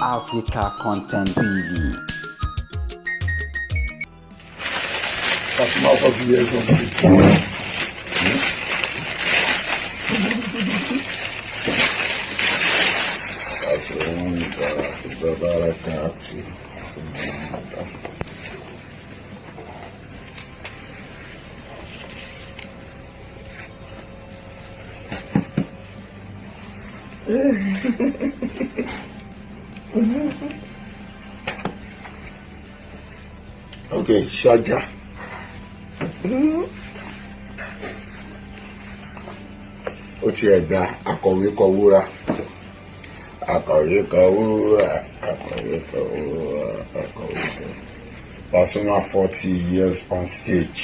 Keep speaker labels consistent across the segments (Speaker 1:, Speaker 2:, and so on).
Speaker 1: Africa Content TV.
Speaker 2: Pasuma 40 years on stage. Okay, Shaja. Ó ti ẹ̀dá akọ̀wé kọ wúrà. Akọ̀wé kọ wúrà. Akọ̀wé kọ wúrà. Akọ̀wé kọ. Pasuma 40 years on stage.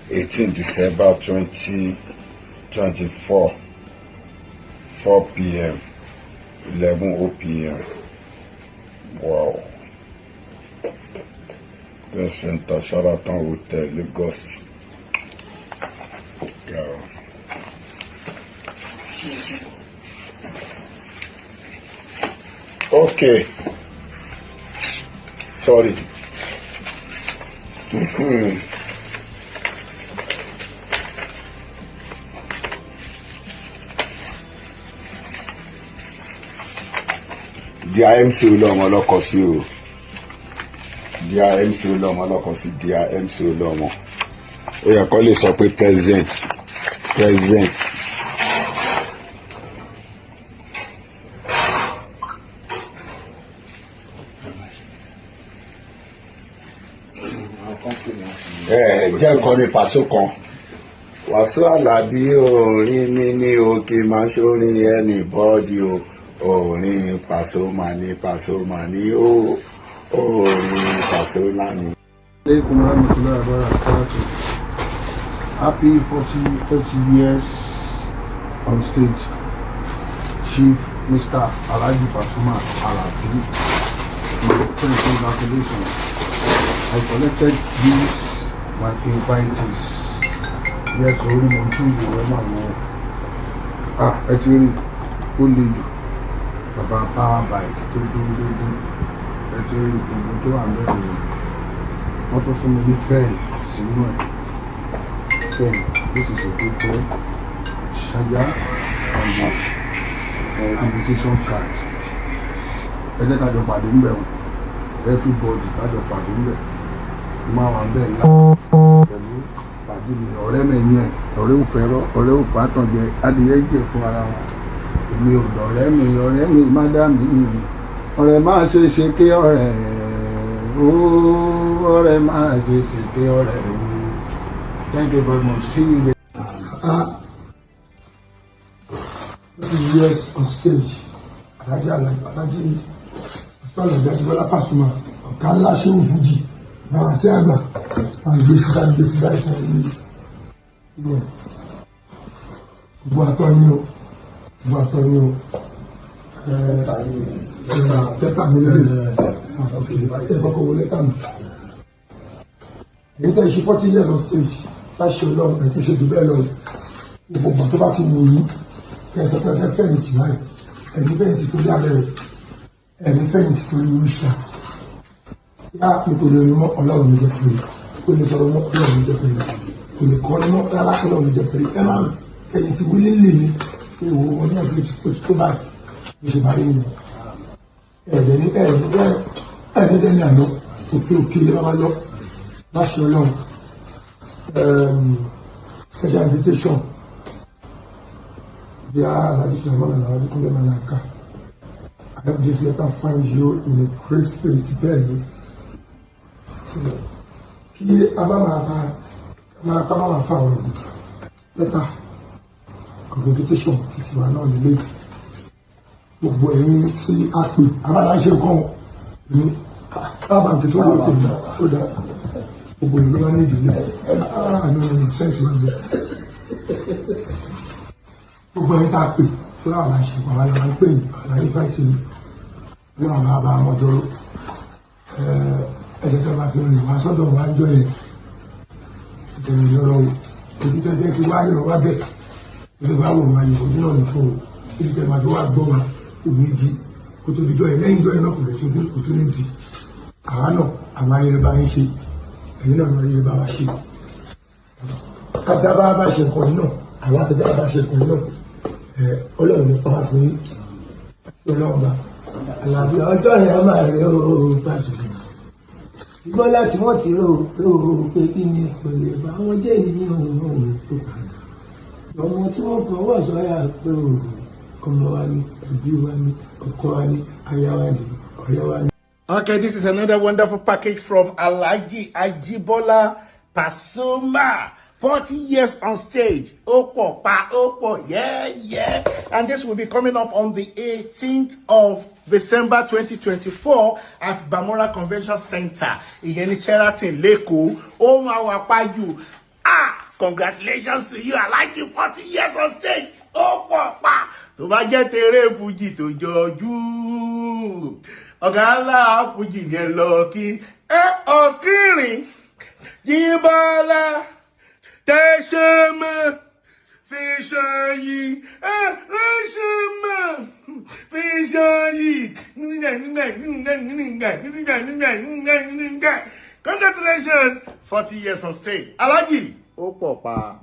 Speaker 2: 18 December 2024, 4 p.m. 11 p.m. Wow. The Center, Sheraton Hotel, Lagos. Yeah. Okay. Sorry. Dear MC Olúọmọ lọkọ sí o. Dear MC Olúọmọ lọkọ sí, Dear MC Olúọmọ. Ó yẹ kó lè sọ pé present, present. Ẹ jẹ́ nǹkan ní pàṣẹ kan. Wàsíù Àlàbí, orin mi ní òkè máa ṣorin anybody o. Orin Pasuma ní, Pasuma ní o. Orin Pasuma ní.
Speaker 3: Alaikum warahmatullahi wabarakatuh. Happy 40 years on stage, Chief Mr. Alhaji Pasuma Alabi. My friend, congratulations. I collected these, my invitees. Yes, orí mo tún wò ẹ máa wọ. Ah, ẹ ti rí, ó le jù. Bàbá power bike tó dúró dédé. Ẹ ti rí gbogbo tó wà lẹ́nu rẹ̀. Wọ́n tún fún mi ní pen sínú ẹ̀. Pen, this is a good pen. Ṣáyá and the invitation card. Ẹ jẹ́ ká jọ pàdé ńbẹ̀ o. Everybody, ká jọ pàdé ńbẹ̀. Máa wà bẹ́ẹ̀ ńlá pẹ̀lú pàdé mi, ọ̀rẹ́ mi yẹn, ọ̀rẹ́ ò fẹ́rọ́, ọ̀rẹ́ ò fàtàn jẹ, adìyẹ jẹ fún ara wọn. Èmi ò dọ̀rẹ́ mi, ọ̀rẹ́ mi má dá mi. Ọ̀rẹ́ máa ṣe ṣe kí ọ̀rẹ́ ó, ọ̀rẹ́ máa ṣe ṣe kí ọ̀rẹ́ ó. Thank you very much. See you later.
Speaker 4: Ah, 40 years on stage, Alhaji Alhaji Alhaji Ajibola Pasuma, ọ̀gá ńlá, ṣéwù fújì bàbá sí àgbà, àgbè síta ìfọ̀ yìí. Gbogbo àtọ́ yín o, gbogbo àtọ́ yín o. Lẹ́tà mi lè ẹ kọ́kọ́ wo lẹ́tà mi. Èyí tẹ́ ṣe 40 years on stage, láṣẹ Ọlọ́run, ẹ̀ tó ṣe jù bẹ́ẹ̀ lọ. Gbogbo ìgbà tó bá ti wù yín kẹsàn pé ẹ fẹ̀yìntì báyìí, ẹ̀mí fẹ̀yìntì torí abẹ́rẹ́, ẹ̀mí fẹ̀yìntì torí irúṣà yá mi kò lè rìn mọ́, Ọlọ́run mi jẹ́ kiri kò lè sọ̀rọ̀ mọ́, Ọlọ́run mi jẹ́ kiri kò lè kọ́ mọ́ rárá, Ọlọ́run mi jẹ́ kiri. Ẹ máa fẹ̀yìntì wílé lè ní pé ìwò wọn ní àti tó báyìí bí ṣe bá rí mi. Ẹ̀ẹ́dẹ̀ ní ẹ̀ẹ́dẹ̀ ní àná, òkè òkè lè máa lọ láṣẹ Ọlọ́run. Special invitation. Dear Alhaji Sulaiman Alao Kunle Malaika, I hope this letter finds you in a great spirit. Bẹ́ẹ̀ ni, kí a bá máa fa máa ká máa fa àwọn ìlú, letter of invitation títí wa náà nílé. Gbogbo ẹ̀yin tí a pè, abala ṣe nǹkan ní bábà tó wà lóṣèlú, ó dá gbogbo ìlú wa ní ìdílé àánú sense wà bẹ́ẹ̀. Gbogbo ẹ̀yin tá a pè tó láwọn máa ṣe nǹkan, àwọn làwọn ń pè yìí, àwọn invite yìí láwọn máa bá wọn jọrọ. Ẹsẹ̀ tó máa fi rìn wá sọ́dọ̀ wá ń jọ yẹn ìtẹ̀lẹ̀ lọ́rọ̀ o. Ojú tẹ́ jẹ́ kí wá ríran wá bẹ̀ ojú bá wò wá yìí, ojú náà ní fún o. Ojú tẹ́ máa fi wá gbọ́ wa kò ní di. Kó tó di jọ yẹn, lẹ́yìn jọ yẹn náà, kò lè tó kò tó ní di àwa náà àwọn ayẹyẹ bá ń ṣe, ẹ̀yin náà àwọn ayẹyẹ bá wa ṣe. Kájá bá bá ṣe nǹkan yìí náà, àwọn àtẹ̀já bá ṣe nǹkan yìí náà, ẹ̀ Ọlọ́run ní pa á fún yín. Ọlọ́run bá Àlàbí ọjọ́ yẹn máa rẹ̀ ó pàṣẹ. Ìgbọ́n láti wọ́n ti rò pé ó pé kí ni kò lè bá wọn jẹ́ ìní òun òun tó padà. Ọmọ tí wọ́n fọwọ́ sọ́yà pé ó ọmọ wa ni, ẹbí wa ni, ọkọ wa ni, aya wa ni, ọ̀rẹ́ wa ni.
Speaker 5: Okay, this is another wonderful package from Alhaji Ajibola Pasuma. 40 years on stage. Ó pọ̀ pa, ó pọ̀, yeah. And this will be coming up on the 18th of December 2024 at Bamora Convention Center. Ìyẹn ní Sheraton l'Ékòó. Ó máa wà pájù. Ah, congratulations to you, Alhaji, 40 years on stage. Ó pọ̀ pa. Tó bá jẹ́ tèrè Fújì tó jọjú. Ọ̀gá ńlá Fújì yẹn lọ kí ẹ ọ̀skìrìn Jíbọ́lá tẹ̀sánmọ́ fi ṣàyí ẹ ṣàmọ́ fi ṣàyí. Congratulations, 40 years on stage. Alhaji, ó pọ̀ pa.